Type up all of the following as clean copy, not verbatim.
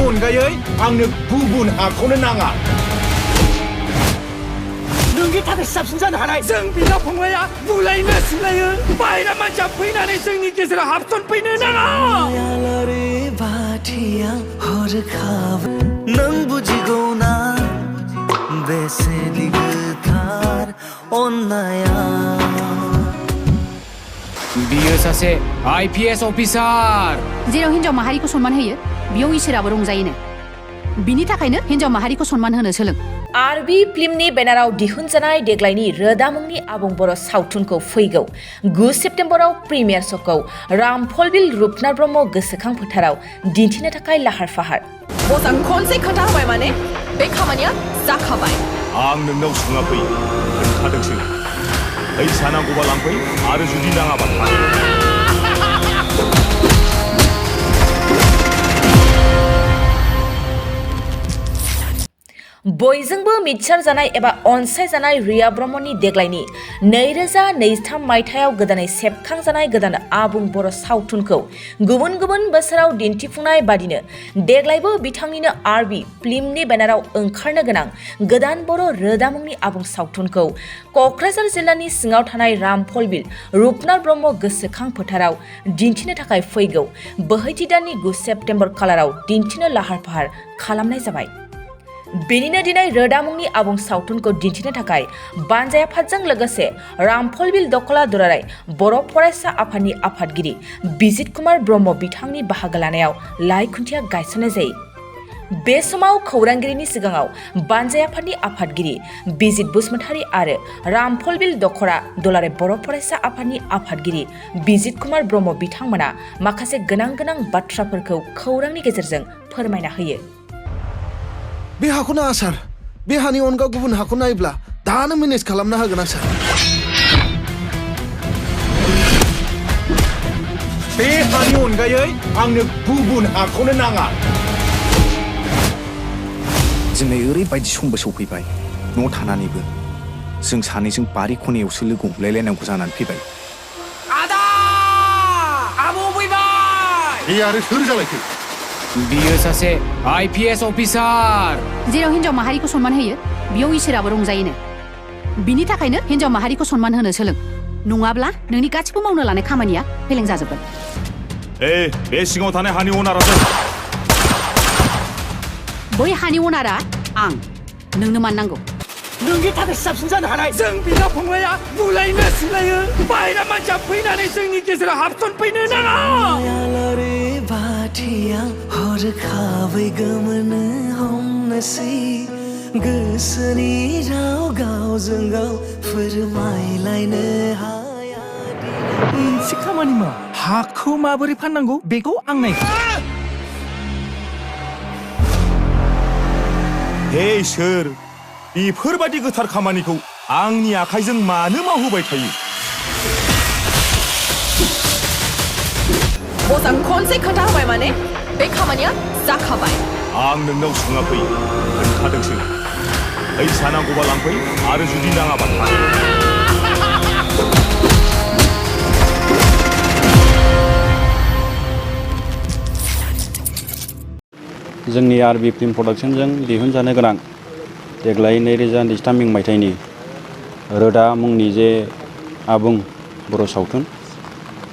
अनगायै आंनो गुबुन हाखौनो नाङा नोंनि थाखाय साबसिन जानो हानाय जों बिदा फंबाया बुलायनो सिलायो बायरा मानसिया फैनानै जोंनि गेजेराव हाबसनफैनो नाङा नों बुजिगौ ना बेसेदि गोथार अननाया बियो सासे IPS अफिसार जेराव हिन्जाव माहारिखौ सनमान होयो बेयाव इसोराबो रंजायोनो बिनि थाखायनो हिन्जाव माहारिखौ सनमान होनो सोलों आरबि फिल्मनि बेनाराव दिहुनजानाय देग्लायनि रोदा मुंनि आबुं बर' सावथुनखौ फैगौ 9 सेप्तेम्बराव प्रिमियार श'खौ रामफलबिल रुपनाथ ब्रह्म गोसोखां फोथाराव दिन्थिनो थाखाय लाहार फाहार मोजां खनसे खोन्थाहोबाय माने बे खामानिया जाखाबाय आं नोंनाव सोङाखै खोन्थादोंसो फैसा नांगौबा लांफै आरो जुदि नाङाबा बयजोंबो मिथिसार जानाय एबा अनसायजानाय रिया ब्रह्मनि देग्लायनि 2023 मायथाइयाव गोदानै सेबखांजानाय गोदान आबुं बर' सावथुनखौ गुबुन गुबुन बोसोराव दिन्थिफुंनाय बादिनो देग्लायबो बिथांनिनो आरबि फिल्मनि बेनाराव ओंखारनो गोनां गोदान बर' रोदा मुंनि आबुं सावथुनखौ क'क्राझार जिल्लानि सिङाव थानाय रामफलबिल रुपनाथ ब्रह्म गोसोखां फोथाराव दिन्थिनो थाखाय फैगौ बोहैथि दाननि 9 सेप्तेम्बर खालाराव दिन्थिनो लाहार फाहार खालामनाय जाबाय बेनिनो दिनै रोदा मुंनि आबुं सावथुनखौ दिन्थिनो थाखाय बानजाय आफादजों लोगोसे रामफलबिल दखला दुलाराय बर' फरायसा आफादनि आफादगिरि बिजित कुमार ब्रह्म बिथांनि बाहागो लानायाव लाइ खुन्थिया गायसननाय जायो बे समाव खौरांगिरिनि सिगाङाव बानजाय आफादनि आफादगिरि बिजित बसुमतारी आरो रामफलबिल दखरा दुलाराय बर' फरायसा आफादनि आफादगिरि बिजित कुमार ब्रह्म बिथांमोना माखासे गोनां गोनां बाथ्राफोरखौ खौरांनि गेजेरजों फोरमायना होयो बे हाखौ नाङा सार बे हानि अनगा गुबुन हाखौ नायोब्ला दानो मेनेज खालामनो हागोन आं सार बे हानि अनगायै आंनो गुबुन हाखौनो नाङा दिनै ओरैबायदि समबो सफैबाय न' थानानैबो जों सानैजों बारि खनायावसो लोगो हमलायलायनांगौ जानानै फैबाय आदा आबौ फैबाय बे आरो सोर जालायखो बियो सासे IPS अफिसार जेराव हिन्जाव माहारिखौ सनमान होयो बेयाव इसोराबो रंजायोनो बिनि थाखायनो हिन्जाव माहारिखौ सनमान होनो सोलों नङाब्ला नोंनि गासिबो मावनो लानाय खामानिया फेलें जाजोबगोन बे सिङाव थानाय हानि अनारासो बै हानि अनारा आं नोंनो मान नांगौ नोंनि थाखाय साबसिन जानो हानाय जों बिदा फंबाया बुलायनो सिलायो बायरा मानसिया फैनानै जोंनि गेजेराव हाबसनफैनो नाङा हरखाबै गोमोनो हमनोसै गोसोनि राव गावजों गाव फोरमायलायनो हाया मोनसे खामानि माव हाखौ माबोरै फाननांगौ बेखौ आं नायगोन हे सोर बेफोरबायदि गोथार खामानिखौ आंनि आखाइजों मानो मावहोबाय थायो मोजां खनसे खोन्थाहोबाय माने बे खामानिया जाखाबाय आं नोंनाव सोङाखै खोन्थादोंसो फैसा नांगौबा लांफै आरो जुदि नाङाबा जोंनि आरबि फिल्म प्रडाक्शनजों दिहुनजानो गोनां देग्लाय 2023 मायथाइनि रोदा मुंनि जे आबुं बर' सावथुन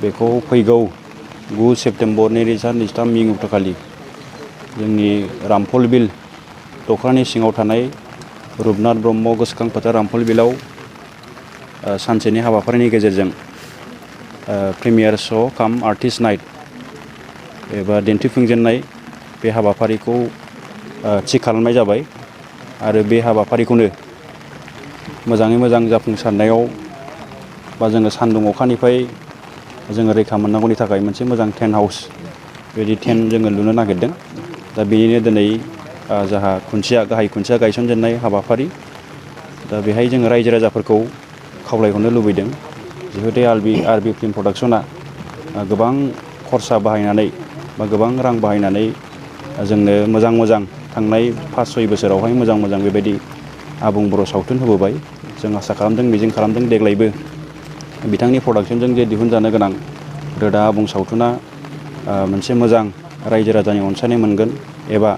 बेखौ फैगौ 9 सेप्तेम्बर 2023 अक्ट'खालि जोंनि रामफलबिल दखरानि सिङाव थानाय रुपनाथ ब्रह्म गोसोखां फोथार रामफलबिलाव सानसेनि हाबाफारिनि गेजेरजों प्रिमियार श' काम आर्टिस्ट नाइट एबा दिन्थिफुंजेननाय बे हाबाफारिखौ थि खालामनाय जाबाय आरो बे हाबाफारिखौनो मोजाङै मोजां जाफुंसारनायाव बा जोङो सान्दुं अखानिफ्राय जोङो रैखा मोननांगौनि थाखाय मोनसे मोजां टेन्ट हाउस बेबायदि टेन्ट जोङो लुनो नागिरदों दा बेनिनो दिनै जाहा गाहाय खुन्थिया गायसनजेननाय हाबाफारि दा बेहाय जोङो रायजो राजाफोरखौ खावलायहरनो लुबैदों जिहेतु आरबि फिल्म प्रडाक्शना गोबां खरसा बाहायनानै बा गोबां रां बाहायनानै जोंनो मोजां थांनाय 5-6 बोसोरावहाय मोजां बेबायदि आबुं बर' सावथुन होबोबाय जों आसा खालामदों मिजिं खालामदों देग्लायबो बिथांनि प्रडाक्शनजों जे दिहुनजानो गोनां रोदा आबुं सावथुना मोनसे मोजां रायजो राजानि अनसायनाय मोनगोन एबा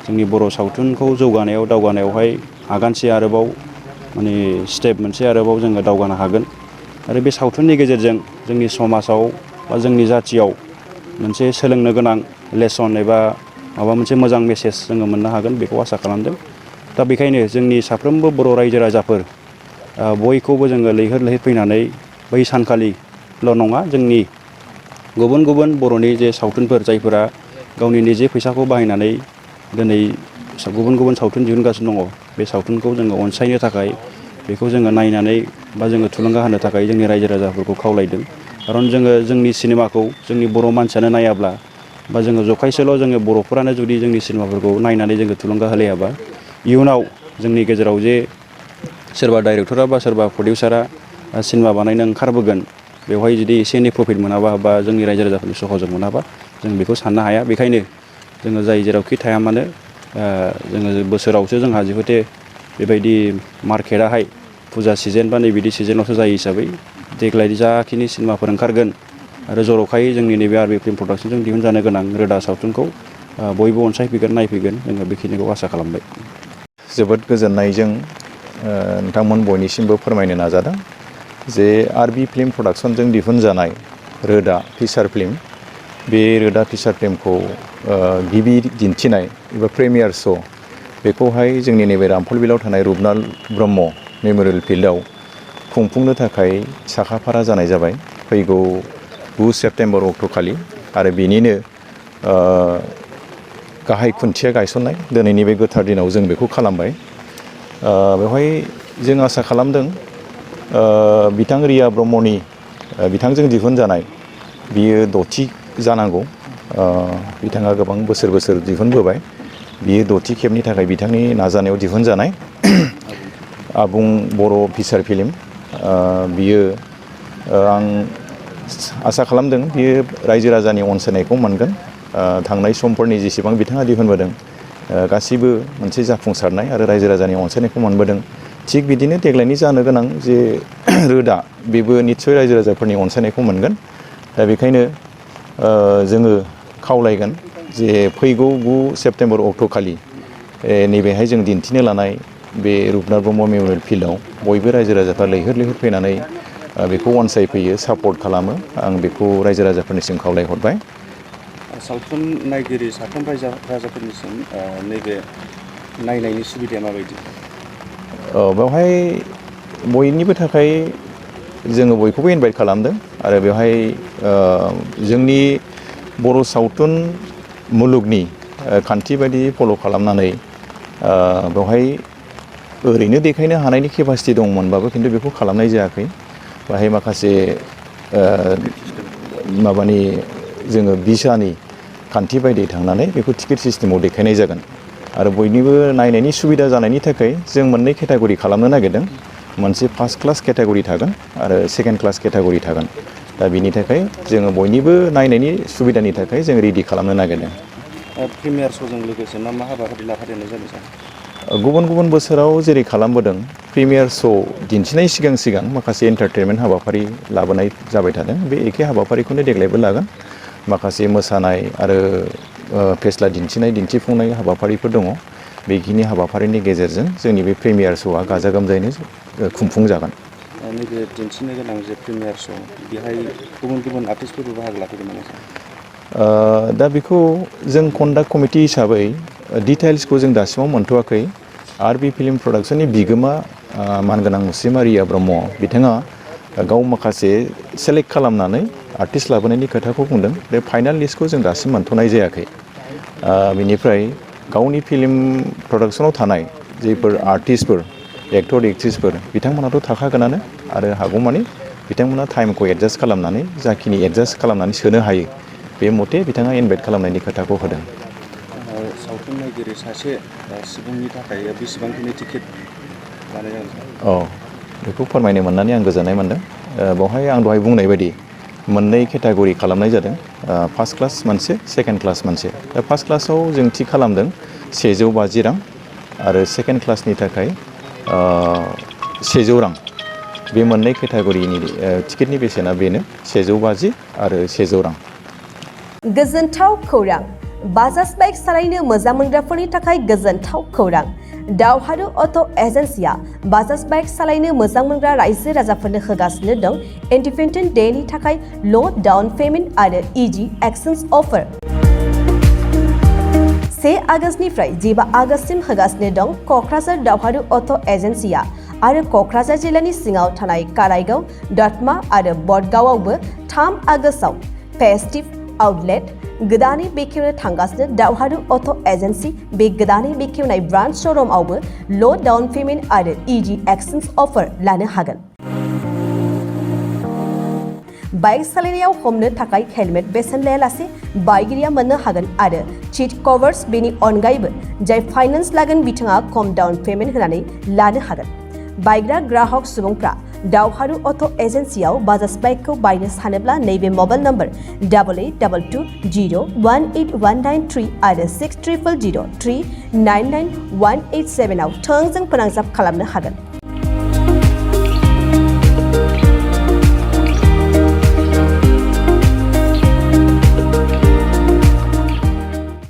जोंनि बर' सावथुनखौ जौगानायाव दावगानायावहाय आगानसे आरोबाव माने स्टेप मोनसे आरोबाव जोङो दावगानो हागोन आरो बे सावथुननि गेजेरजों जोंनि समाजाव बा जोंनि जाथियाव मोनसे सोलोंनो गोनां लेसन एबा माबा मोनसे मोजां मेसेज जोङो मोननो हागोन बेखौ आसा खालामदों। दा बेखायनो जोंनि साफ्रोमबो बर' रायजो राजाफोर बयखौबो जोङो लैहोर लैहोर फैनानै बै सानखालिल' नङा जोंनि गुबुन गुबुन बर'नि जे सावथुनफोर जायफोरा गावनि निजे फैसाखौ बाहायनानै दिनै गुबुन गुबुन सावथुन दिहुनगासिनो दङ बे सावथुनखौ जोङो अनसायनो थाखाय बेखौ जोङो नायनानै बा जोङो थुलुंगा होनो थाखाय जोंनि रायजो राजाफोरखौ खावलायदों। खारन जोङो जोंनि सिनेमाखौ जोंनि बर' मानसियानो नायाब्ला बा जोङो जखायसेल' जोङो बर'फोरानो जुदि जोंनि सिनेमाफोरखौ नायनानै जोङो थुलुंगा होलायाबा इयुनाव जोंनि गेजेराव जे सोरबा डाइरेक्टरा बा सोरबा प्रडिउसारा सिनेमा बानायनो ओंखारबोगोन बेवहाय जुदि एसे एनै प्रफिट मोनाबा बा जोंनि रायजो राजाफोरनि सहयोग मोनाबा जों बेखौ साननो हाया। बेखायनो जोङो जाय जेरावखि थाया मानो जोङो बोसोरावसो जोंहा जिहुथे बेबायदि मार्केटाहाय फुजा सिजेन बा नैबिदि सिजेनावसो जायो हिसाबै देग्लाय जाखिनि सिनेमाफोर ओंखारगोन आरो जर'खायै जोंनि नैबे आरबि फिल्म प्रडाक्सनजों दिहुनजानो गोनां रोदा सावथुनखौ बयबो अनसायफैगोन नायफैगोन जोङो बेखिनिखौ आसा खालामबाय। जोबोद गोजोननायजों नोंथांमोन बयनिसिमबो फोरमायनो नाजादों जे आरबि फिल्म प्रडाक्सनजों दिहुनजानाय रोदा फिसार फिल्म बे रोदा फिसार फिल्मखौ गिबि दिन्थिनाय एबा प्रिमियार श' बेखौहाय जोंनि नैबे रामफलबिलाव थानाय रुपनाथ ब्रह्म मेम'रियेल फिल्डआव खुंफुंनो थाखाय साखाफारा जानाय जाबाय फैगौ 9 सेप्तेम्बर अक्ट'खालि आरो बेनिनो गाहाय खुन्थिया गायसननाय दिनैनि बे गोथार दिनाव जों बेखौ खालामबाय। बेवहाय जों आसा खालामदों बिथां रिया ब्रह्मनि बिथांजों दिहुनजानाय बियो 6थि जानांगौ। बिथाङा गोबां बोसोर बोसोर दिहुनबोबाय बियो 6थि खेबनि थाखाय बिथांनि नाजानायाव दिहुनजानाय आबुं बर' फिसार फिल्म बियो आं आसा खालामदों बियो रायजो राजानि अनसायनायखौ मोनगोन। थांनाय समफोरनि जेसेबां बिथाङा दिहुनबोदों गासिबो मोनसे जाफुंसारनाय आरो रायजो राजानि अनसायनायखौ मोनबोदों। थिग बिदिनो देग्लायनि जानो गोनां जे रोदा बेबो निस्सय रायजो राजाफोरनि अनसायनायखौ मोनगोन। दा बेखायनो जोङो खावलायगोन जे फैगौ 9 सेप्तेम्बर अक्ट'खालि नैबेहाय जों दिन्थिनो लानाय बे रुपनाथ ब्रह्म मेम'रियेल फिल्डआव बयबो रायजो राजाफ्रा लैहोर लैहोर फैनानै बेखौ अनसायफैयो सापर्ट खालामो आं बेखौ रायजो राजाफोरनिसिम खावलायहरबाय। सावथुन नायगिरि साफ्रोम राजाफोरनिसिम नैबे नायनायनि सुबिदाया माबायदि? बेवहाय बयनिबो थाखाय जोङो बयखौबो इनभाइट खालामदों आरो बेवहाय जोंनि बर' सावथुन मुलुगनि खान्थि बायदि फल' खालामनानै बेवहाय ओरैनो देखायनो हानायनि केपासिटि दंमोनबाबो खिन्थु बेखौ खालामनाय जायाखै। बाहाय माखासे माबानि जोङो भिसानि खान्थि बायदियै थांनानै बेखौ टिकेट सिस्टेमाव देखायनाय जागोन आरो बयनिबो नायनायनि सुबिदा जानायनि थाखाय जों मोननै केटागरि खालामनो नागिरदों। मोनसे फार्स्ट क्लास केटागरि थागोन आरो सेकेन्ड क्लास केटागरि थागोन। दा बिनि थाखाय जोङो बयनिबो नायनायनि सुबिदानि थाखाय जों रेडि खालामनो नागिरदों। प्रिमियार श'जों लोगोसे मा मा हाबाफारि लाफादेरनाय जादों सार? गुबुन गुबुन बोसोराव जेरै खालामबोदों प्रिमियार श' दिन्थिनाय सिगां माखासे एन्टारटेनमेन्ट हाबाफारि लाबोनाय जाबाय थादों। बे एखे हाबाफारिखौनो देग्लायबो लागोन। माखासे मोसानाय आरो फेस्ला दिन्थिफुंनाय हाबाफारिफोर दङ। बेखिनि हाबाफारिनि गेजेरजों जोंनि बे प्रिमियार श'आ गाजा गोमजायैनो खुंफुंजागोन। नैबे दिन्थिनो गोनां जे प्रिमियार श' बेहाय गुबुन गुबुन आर्टिस्टफोरबो बाहागो लाफैगोन नामा सार? दा बेखौ जों कन्डाक्ट कमिटि हिसाबै डिटेल्सखौ जों दासिमाव मोनथ'वाखै। आरबि फिल्म प्रडाक्सननि बिगोमा मानगोनां मुस्रिमा रिया ब्रह्म बिथाङा गाव माखासे सेलेक्ट खालामनानै आर्टिस्ट लाबोनायनि खोथाखौ बुंदों। बे फाइनाल लिस्टखौ जों दासिम मोनथ'नाय जायाखै। बिनिफ्राय गावनि फिल्म प्रडाक्सनाव थानाय जेफोर आर्टिस्टफोर एक्टर एक्ट्रिसफोर बिथांमोनाथ' थाखागोनानो आरो हागौमानि बिथांमोना टाइमखौ एडजास्ट खालामनानै जाखिनि एडजास्ट खालामनानै सोनो हायो बे मथे बिथाङा इनभाइट खालामनायनि खोथाखौ होदों। सावथुन नायगिरि सासे सुबुंनि थाखाय बेसेबांखिनि टिकेट लानाय जागोन? बेखौ फोरमायनो मोननानै आं गोजोननाय मोनदों। बेवहाय आं दहाय बुंनाय बायदि मोननै केटागरि खालामनाय जादों। फार्स्ट क्लास मोनसे सेकेन्ड क्लास मोनसे। दा फार्स्ट क्लासाव जों थि खालामदों 150 रां आरो सेकेन्ड क्लासनि थाखाय 100 रां। बे मोननै केटागरिनि टिकेटनि बेसेना बेनो 150 आरो 100 रां। गोजोनथाव खौरां बाजाज बाइक सालायनो मोजां मोनग्राफोरनि थाखाय गोजोनथाव खौरां दावहारु अट' एजेन्सिया बाजाज बाइक सालायनो मोजां मोनग्रा रायजो राजाफोरनो होगासिनो दं इन्डिपेन्डेन्ट डेनि थाखाय ल' डाउन पेमेन्ट आरो इजि एक्सचेन्ज अफार 1 आगस्तनिफ्राय 15 आगस्तसिम होगासिनो दं क'क्राझार दावहारु अट' एजेन्सिया आरो क'क्राझार जिल्लानि सिङाव थानाय काराइगाव दतमा आरो बडगावआवबो 3 आगस्टआव फेस्टिभ आउटलेट गोदानै बेखेवनो थांगासिनो दावहारु अट' एजेन्सि बे गोदानै बेखेवनाय ब्रान्च श'रुमआवबो ल' डाउन पेमेन्ट आरो इजि एक्सचेन्ज अफार लानो हागोन बाइक सालायनायाव हमनो थाखाय हेलमेट बेसेन लायालासे बाइगिरिया मोननो हागोन आरो सीट कभार्स बेनि अनगायैबो जाय फाइनान्स लागोन बिथाङा खम डाउन पेमेन्ट होनानै लानो हागोन बायग्रा ग्राहक सुबुंफ्रा दावहारु अट' एजेन्सियाव बाजाज बाइकखौ बायनो सानोब्ला नैबे मबाइल नम्बर 8822018193 आरो 6300399187 आव थोंजों फोनांजाब खालामनो हागोन